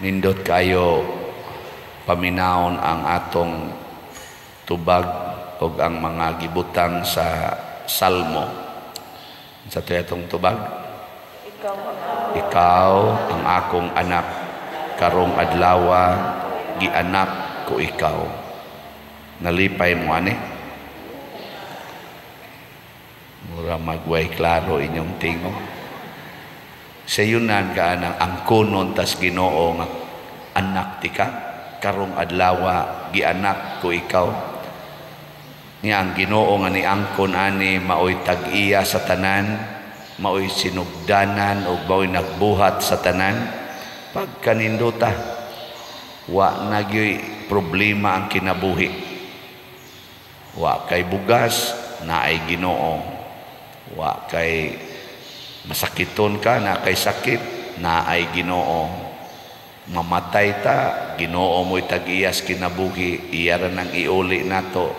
Nindot kayo paminawon ang atong tubag ug ang mga gibutang sa Salmo. Sa to atong tubag? Ikaw ang akong anak, karong adlawa gianak ko ikaw. Nalipay mo ani? Mura magway klaro inyong tingog. Sa yunan ka anang angkonon tas Ginoo nga anak tika, karong adlawa gianak ko ikaw. Niya ang Ginoo nga niangkon ani maoy tag-iya sa tanan, maoy sinugdanan ug maoy nagbuhat sa tanan. Pagkaninduta, wa na gyoy problema ang kinabuhi. Wa kay bugas, naay Ginoo. Wa kay masakiton ka, na kay sakit, naay Ginoo. Mamatay ta, Ginoo mo'y tag-iyas kinabuhi, iya ra nang iuli nato.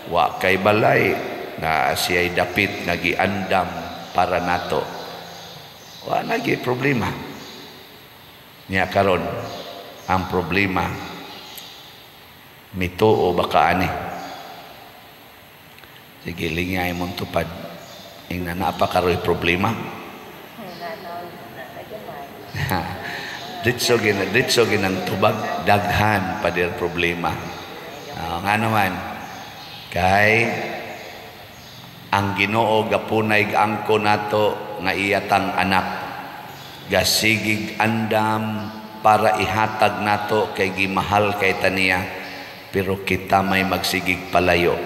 Wa kay balay, na siya'y dapit nga giandam para nato. Wa na gyud problema. Niya karon ang problema, mituo ba ka ani? Sige, lingay mong tupad. Ingna naa pa karoy problema. Ditso ginang tubag, daghan pa dir problema. Nga naman, kay ang Ginoo gapunay angko nato nga iyatang anak, gasigig andam para ihatag nato kay gimahal kay taniya, pero kita may magsigig palayo.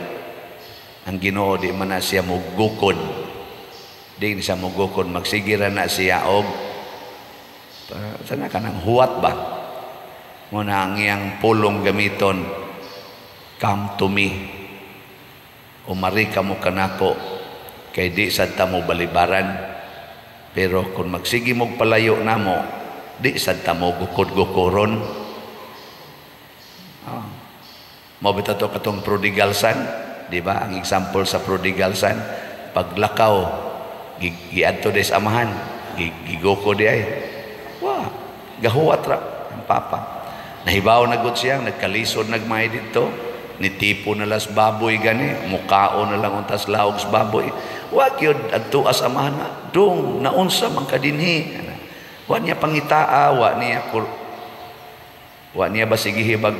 Ang Ginoo di man na siya mugukod, di siya mugukod, magsigira na siya og sana ka nang huwat ba? Muna ang iyang pulong gamiton, come to me, umari ka mo kanako, kay di sad ta mo balibaran. Pero kung magsige mog palayo namo, di sad ta mo gukod-gukoron. Oh. Mao bitaw to katong prodigal son, di ba? Ang example sa prodigal son, paglakaw giadto des amahan, gigoko di ay. Wa, gahuwat ra ang papa. Nahibaw na gud siya, nagkalisod nagmay didto, nitipo na las baboy gani, mukao na lang untas laog sa baboy. Wa gyud adto as amahan na, dong naunsa man ka dinhi. Wa niya pangitaa, wa niya basigihi bag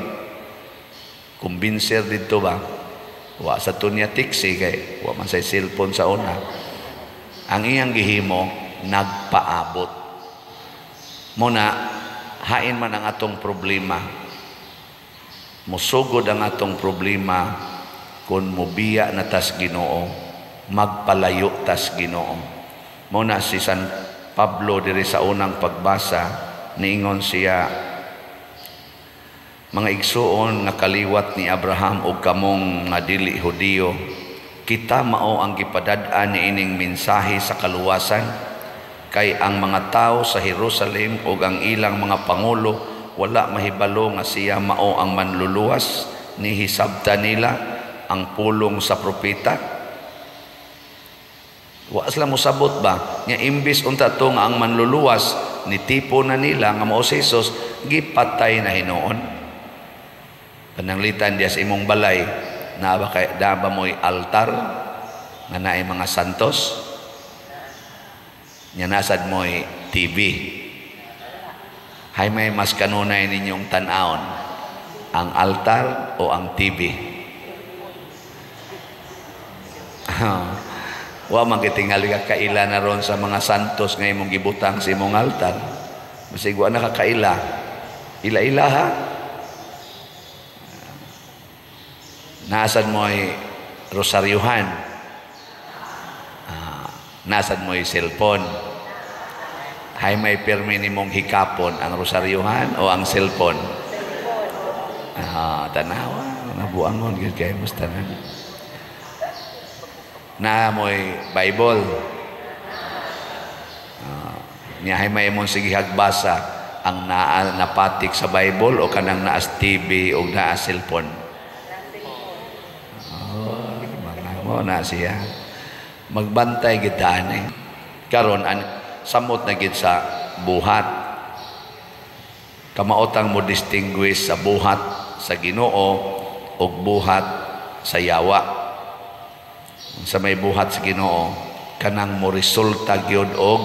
kumbinser didto ba. Wa sa to niya tiksi kay wa man say cellphone sa una. Ang iyang gihimo, nagpaabot. Muna, hain man ang atong problema. Musugod ang atong problema kung mubiya na tas Ginoo, magpalayo tas Ginoo. Muna si San Pablo diri sa unang pagbasa, niingon siya, mga igsuon nga kaliwat ni Abraham ug kamong nga dili Hudiyo, kita mao ang gipadad-an niining mensahe sa kaluwasan, kay ang mga tao sa Jerusalem ug ang ilang mga pangulo wala mahibalo nga siya mao ang manluluwas, nihisabta nila ang pulong sa propeta. Wa sila mosabot ba nya imbis unta to nga ang manluluwas nitipo na nila nga mao si Jesus, gipatay na hinuon. Pananglitan diya sa imong balay, naa ba kay naa ba mo'y altar nga naay mga santos? Nya nasad mo'y TV. Hay may mas kanunay ninyong tan-awon, ang altar o ang TV? Wa man gitingali ka kaila na ron sa mga santos nga imong gibutang sa imong altar. Basig wa na ka kaila. Ila-ila ha. Nasad mo'y rosaryuhan. Nasad mo'y cellphone. Hay may pirmi nimong hikapon, ang rosaryuhan o ang cellphone? Tanawa, nabuangon gyud kay mas tanan. Na mo'y Bible. Niya hay may imong sige hagbasa ang naa napatik sa Bible o kanang naas TV o naas cellphone. Oh, mga mo na siya. Magbantay gid ani. Karon an samot na gid sa buhat. Kamaotang mo distinguish sa buhat sa Ginoo ug buhat sa yawa. Sa may buhat sa Ginoo, kanang mo resulta gyud og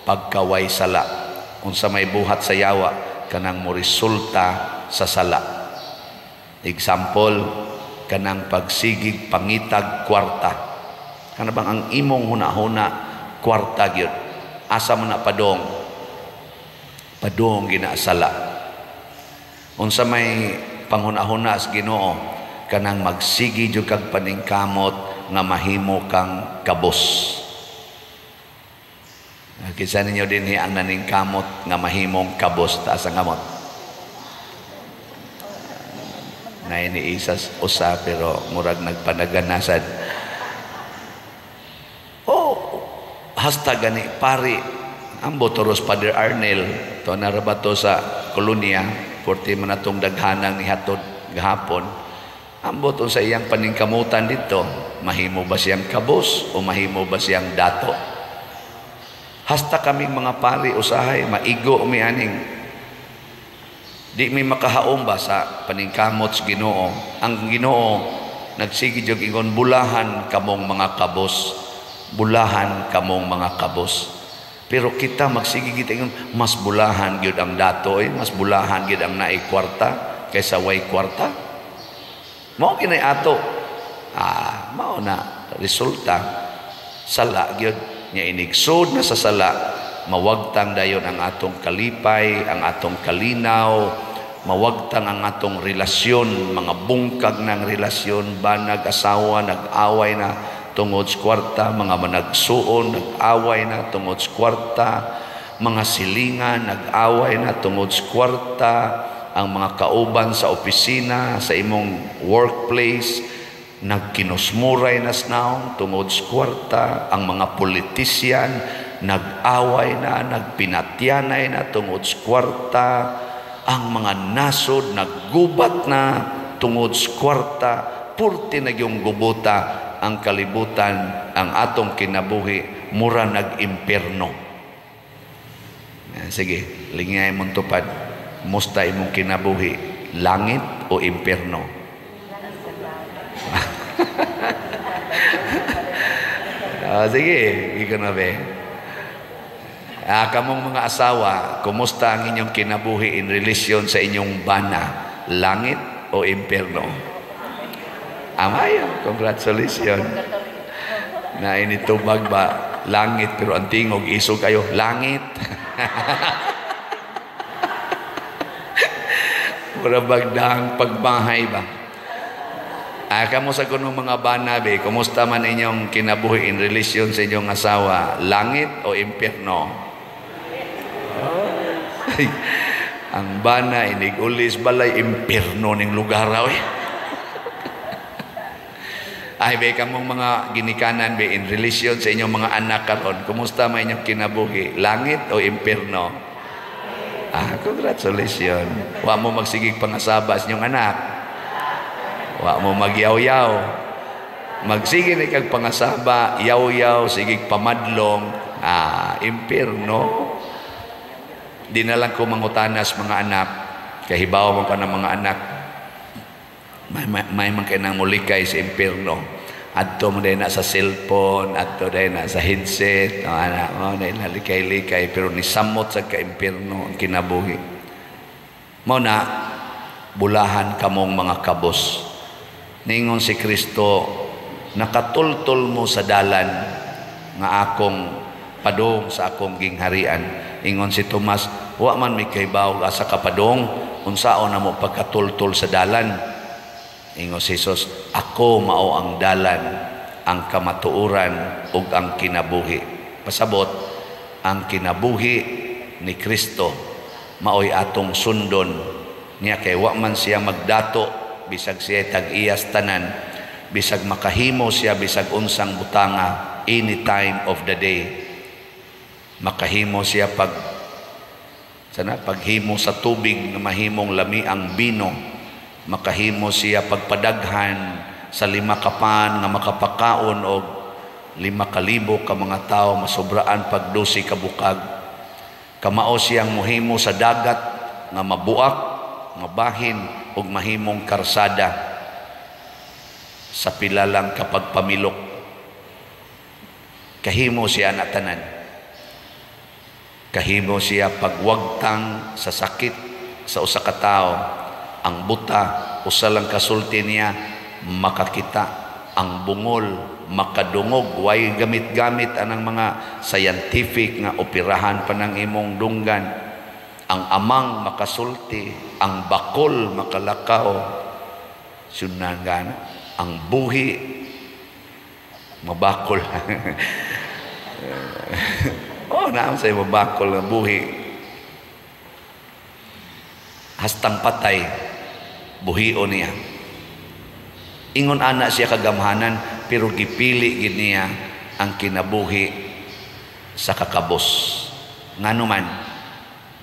pagkaway sala. Unsa may buhat sa yawa, kanang mo resulta sa sala. Example, kanang pagsigig pangitag kwarta. Kana bang ang imong hunahuna kwarta gyud. Asa man na padong? Padong ginasala. Unsa may panghunahuna sa Ginoo, kanang magsigi jud kag paningkamot nga mahimo kang kabos. Kinsa ninyo dinhi ang naningkamot nga mahimong kabos? Taas ang kamot. Nay ni isas usa pero murag nagpanaganasad. Oh, hasta gani pari ang botoros Father Arnel to na ra ba to sa kolonya, porti man atong daghanang nihatod gahapon. Ambot sa iyang paningkamutan dito, mahimo ba siyang kabos o mahimo ba siyang dato? Hasta kaming mga pari usahay maigo mi aning di mi makahaom ba sa paningkamot sa Ginoo. Ang Ginoo nagsige jud ingon, bulahan kamong mga kabos, bulahan kamong mga kabos. Pero kita magsige gid ingon, mas bulahan gyud ang dato, eh, mas bulahan gyud ang naay kwarta kaysa way kwarta. Mao kinay ato. Mao na resulta sala gyud nya inigsud na sa sala, mawagtang dayon ang atong kalipay, ang atong kalinaw, mawagtang ang atong relasyon, mga bungkag ng relasyon, banag asawa nag-away na tungod sa kwarta, mga managsuon nag-away na tungod sa kwarta, mga silingan nag-away na tungod sa kwarta, ang mga kauban sa opisina, sa imong workplace, nagkinusmuray na naong tungod sa kwarta, ang mga politician nag-away na, nagpinatyanay na tungod sa kwarta, ang mga nasod naggubat na tungod sa kwarta, purti na yung gubuta ang kalibutan, ang atong kinabuhi, mura nag-imperno. Sige, lingay mong tupad. Musta imong kinabuhi, langit o imperno? Sige, ikaw na be. Kamong mga asawa, kumusta ang inyong kinabuhi in relation sa inyong bana? Langit o imperno? Amayo, congratulations. Na initubag ba, langit, pero ang tingog, isog kayo, langit. Mura bagdang pagbahay ba? Kamo sa kunong mga bana, be, kumusta man inyong kinabuhi in relation sa inyong asawa? Langit o impyerno? Oh. Ang bana, inigulis, balay, impyerno ning lugar raw eh. Ay, be, kamong mga ginikanan, be, in relation sa inyong mga anak karon, kumusta man inyong kinabuhi? Langit o impyerno? Congratulations. Wa mo magsigig pangasaba sa inyong anak. Wa mo magyaw-yaw. Magsige ni kag pangasaba, yaw-yaw, sigig pamadlong, impyerno. Di na lang ko mangutanas mga anak, kahibaw man ka ng mga anak, may man kay nang mulikay sa impyerno. Adto mo dahil na sa cellphone, adto dahil na sa headset, no, anak mo dahil na likay-likay, pero nisamot sa ka-impyerno ang kinabuhi. Mao na, bulahan kamong mga kabos. Ningon si Kristo, nakatultol mo sa dalan nga akong padong sa akong gingharian. Ingon si Tomas, wa man mi kahibaw asa ka padong, unsaon na mo pagkatultol sa dalan? Ingon si Jesus, ako mao ang dalan, ang kamatuoran ug ang kinabuhi. Pasabot, ang kinabuhi ni Kristo maoy atong sundon niya, kay wa man siya magdato bisag siya tag-iyas tanan, bisag makahimo siya bisag unsang butanga any time of the day. Makahimo siya pag sana paghimo sa tubig nga mahimong lami ang bino. Makahimo siya pagpadaghan sa 5 ka pan nga makapakaon og 5,000 ka mga tawo, masobraan pag 12 ka bukag. Kamao siyang mohimo sa dagat nga mabuak, mabahin ug mahimong karsada sa pila lang kapag pamilok. Kahimo siya na tanan. Kahimo siya pagwagtang sa sakit sa usa ka tawo. Ang buta, usa lang kasulti niya, makakita. Ang bungol, makadungog. Way gamit-gamit anang mga scientific nga operahan pa ng imong dunggan. Ang amang makasulti, ang bakol makalakaw. Sunan gana, ang buhi mabakol. Oh, naam say mabakol nga buhi. Hastang patay, buhion niya. Ingon ana siya kagamhanan, pero gipili gid niya ang kinabuhi sa kakabos. Ngano man,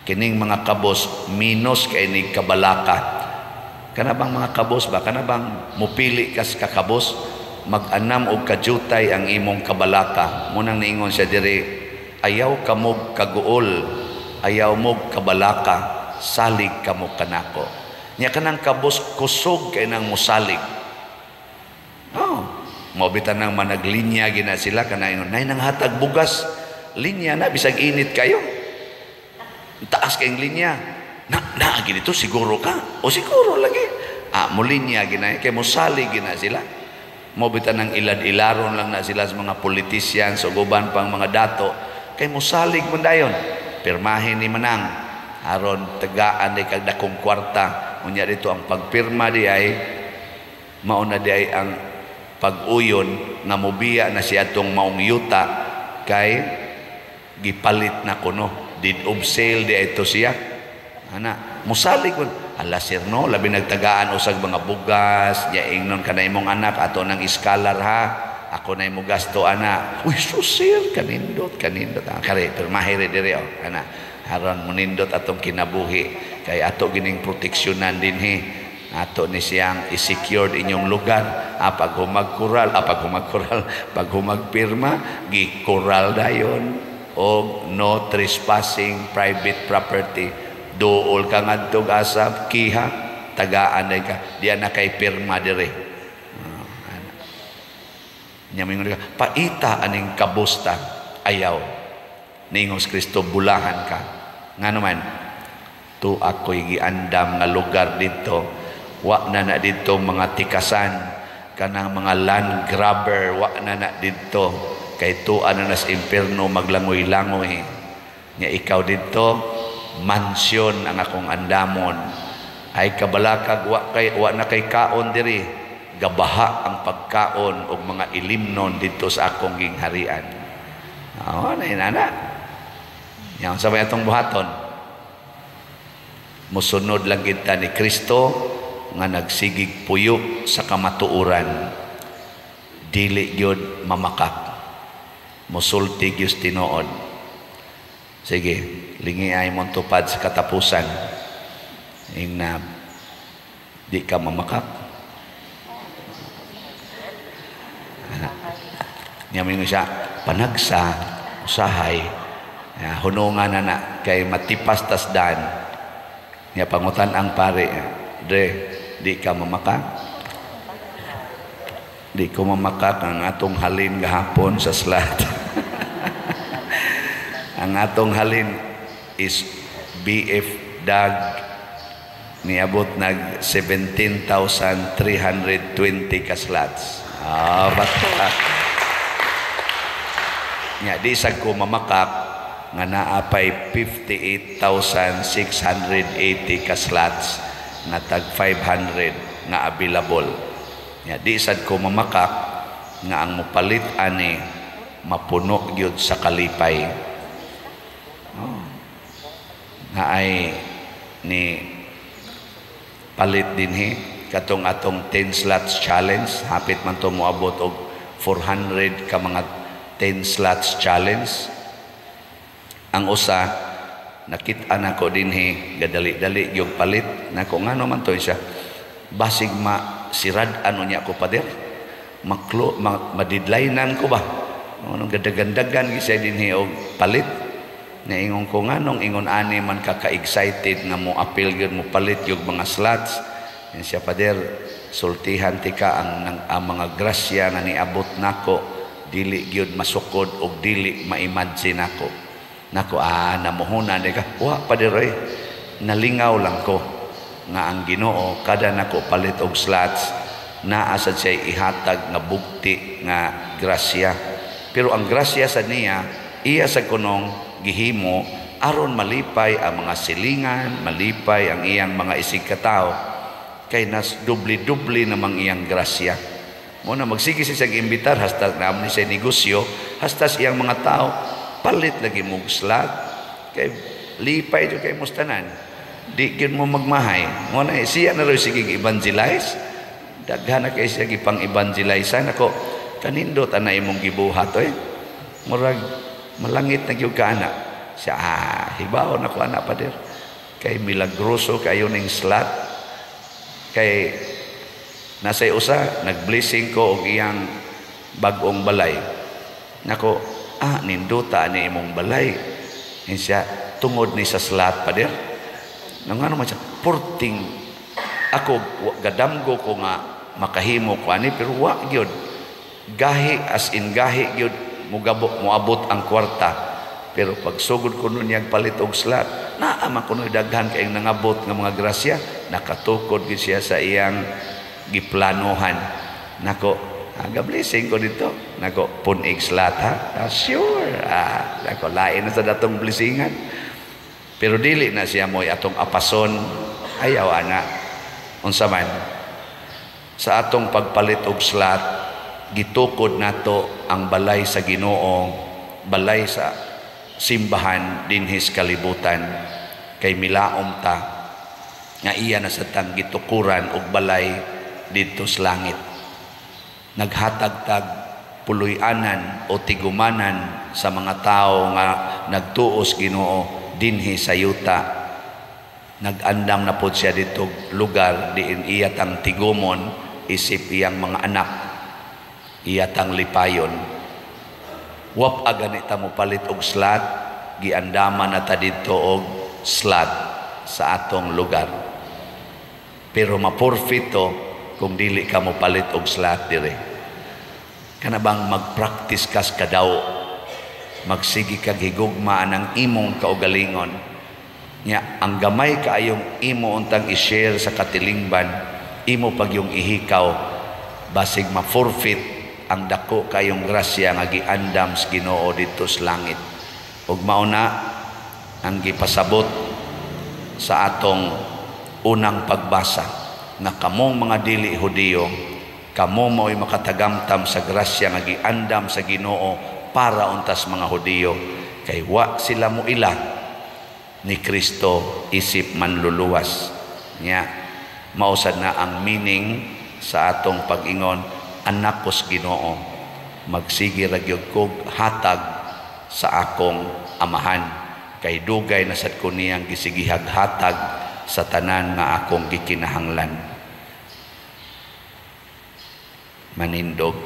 kining mga kabos minus kay ni kabalaka. Kana bang mga kabos ba? Kana bang mupili kas kakabos? Mag-anam og kajutay ang imong kabalaka. Munang niingon siya diri, ayaw kamog kaguol, ayaw mog kabalaka, salig kamo kanako. Nya kanang kabos kusog kay nang musalig. Oh, mao bitan nang managlinya gina sila kana ingon, nay nanghatag bugas, linya na bisag init kayo. Taas kayong linya. Na na ginito siguro ka. O siguro lagi. Ah, mo linya gina kay mosalig gina sila. Mao bitan nang ilad-ilaron lang na sila sa mga politicians o guban pang mga dato kay mosalig man dayon. Pirmahin ni manang aron tagaan di kag dakong kwarta. Unya dito ang pagpirma di ay mauna di ay ang pag-uyon nga mobiya na siya atong maong yuta kay gipalit na kuno, deed of sale di ito siya. Ana musalig kun ala sir no, labi nagtagaan usag mga bugas nya, ingnon kana imong anak ato nang iskalar ha, ako na imo gasto ana. Uy so sir, kanindot kanindot. Ah, kare pirmahe re diri oh, ana aron munindot atong kinabuhi kay ato gining proteksyonan dinhi, ato ni siyang i-secured inyong lugar. Ah, pag humagkural, ah, pag humagkural, pag humagpirma, gikural dayon og no trespassing private property. Duol ka ngadto asa kiha, tagaan day ka diyan na kay pirma dire. Ah, ana. Nya mingon ka, paita aning kabusta, ayaw. Ningos Kristo, bulahan ka. Ngano man, tu ako'y giandam nga lugar dito. Wa na na dito mga tikasan, kanang mga land grabber, wa na na dito. Kay tuwa na nas impierno maglangoy-langoy. Nya ikaw dito, mansyon ang akong andamon. Ay kabalakag, wa na kay kaon diri. Gabaha ang pagkaon og mga ilimnon dito sa akong gingharian. Oh, na inana. Nya unsa may atong buhaton? Musunod lang kita ni Kristo nga nagsigig puyo sa kamatuoran. Dili gyud mamakak. Musulti gyud tinuod. Sige, lingi ay mong tupad sa katapusan. Ing na di ka mamakak. Nya mingon siya, panagsa, usahay, hunungan na na, kay matipas tasdan. Nya pangutan ang pare, dre, di ka mamakak? Di ko mamakak ang atong halin gahapon sa slot. Ang atong halin is BF Dag, niabot nag 17,320 ka slots. Ah, bata. Nya di sad ko mamakak nga naa pay 58,680 ka slots nga tag 500 nga available. Nya di sad ko mamakak nga ang mopalit ani mapuno gyud sa kalipay. Oh. Na ay ni palit dinhi katong atong 10 slots challenge, hapit man to moabot og 400 ka mga 10 slots challenge. Ang usa nakit-an nako dinhi gadali-dali gyud palit nako, ngano man to siya, basig ma sirad ano niya ko pader, maklo ma, madidlainan ko ba, anong gadagandagan gyud siya dinhi og palit. Naingon ko, "Nganong ingon ani man ka ka-excited nga mo apil gyud, mo palit yung mga slots?" Yan siya, "Pader, sultihan tika ang mga grasya nga niabot nako, dili gyud masukod og dili ma-imagine nako." Nako, "Ah, namuhunan di ka." "Wa, pader oy, nalingaw lang ko nga ang Ginoo, kada nako palit og slots, naa sad siya ihatag nga bugti nga grasya." Pero ang grasya sa niya, iya sa kunong gihimo aron malipay ang mga silingan, malipay ang iyang mga isig katao, kay nas dubli-dubli namang iyang grasya. Mo na magsige siya imbitar hasta naa ni siya negosyo, hasta iyang mga tao, "Palit lagi mo slot kay lipay jud kay mustanan. Di gyud mo magmahay." Mo na siya na ro sige evangelize. Daghan na kay siya gipang evangelize. Nako, "Kanindot ana imong gibuhat oy. Murag malangit na gyud ka ana." Siya, "Ah, hibaw na ko ana, pader. Kay milagroso kayo ning slot." Kay nasa usa, nag-blessing ko og iyang bag-ong balay. Nako, "Ah, nindota ni imong balay." Yan siya, "Tungod ni sa slot, pader." Nang ano man siya, "Porting ako gadamgo ko nga makahimo ko ani, pero wa gyud. Gahi, as in gahi gyud mugabo moabot ang kwarta. Pero pagsugod ko nun niyang palit og slot, naa man kuno daghan kayong nangabot nga mga grasya." Nakatukod gyud siya sa iyang giplanohan. Nako, "Aga blessing ko dito." Nako, "Pun-ig slot ha?" "Ah, sure." Ah, nako, lain na sa datong blessingan. Pero dili na siya mo'y atong apason. Ayaw ana. Unsa man sa atong pagpalit og slot, gitukod nato ang balay sa Ginoo, balay sa simbahan dinhi sa kalibutan, kay milaom ta nga iya na sa tang gitukuran og balay didto sa langit. Naghatag tag puloy-anan o tigumanan sa mga tao nga nagtuos Ginoo dinhi sa yuta. Nag-andam na pod siya dito lugar diin iya tang tigumon isip iyang mga anak, iya tang lipayon. Wap agani ta mo palit og slot, giandaman na ta didto og slot sa atong lugar. Pero ma-forfeit to kung dili ka mo palit og slot dire. Kana bang mag-practice kas kadaw, magsige kag higugma ang imong kaugalingon. Nya ang gamay kaayong imo untang i-share sa katilingban, imo pag yung ihikaw, basig ma-forfeit ang dako kayong grasya nga giandam sa Ginoo didto sa langit. Ug mao na ang gipasabot sa atong unang pagbasa nga kamong mga dili Hudiyo, kamo mao'y makatagamtam sa grasya nga giandam sa Ginoo para untas mga Hudiyo, kay wa sila mo ila ni Kristo isip manluluwas. Nya mausad na ang meaning sa atong pag-ingon, "Anak ko sa Ginoo, magsige ra gyud kog hatag sa akong amahan, kay dugay na sad ko niyang gisigihag hatag sa tanan nga akong gikinahanglan." Manindog.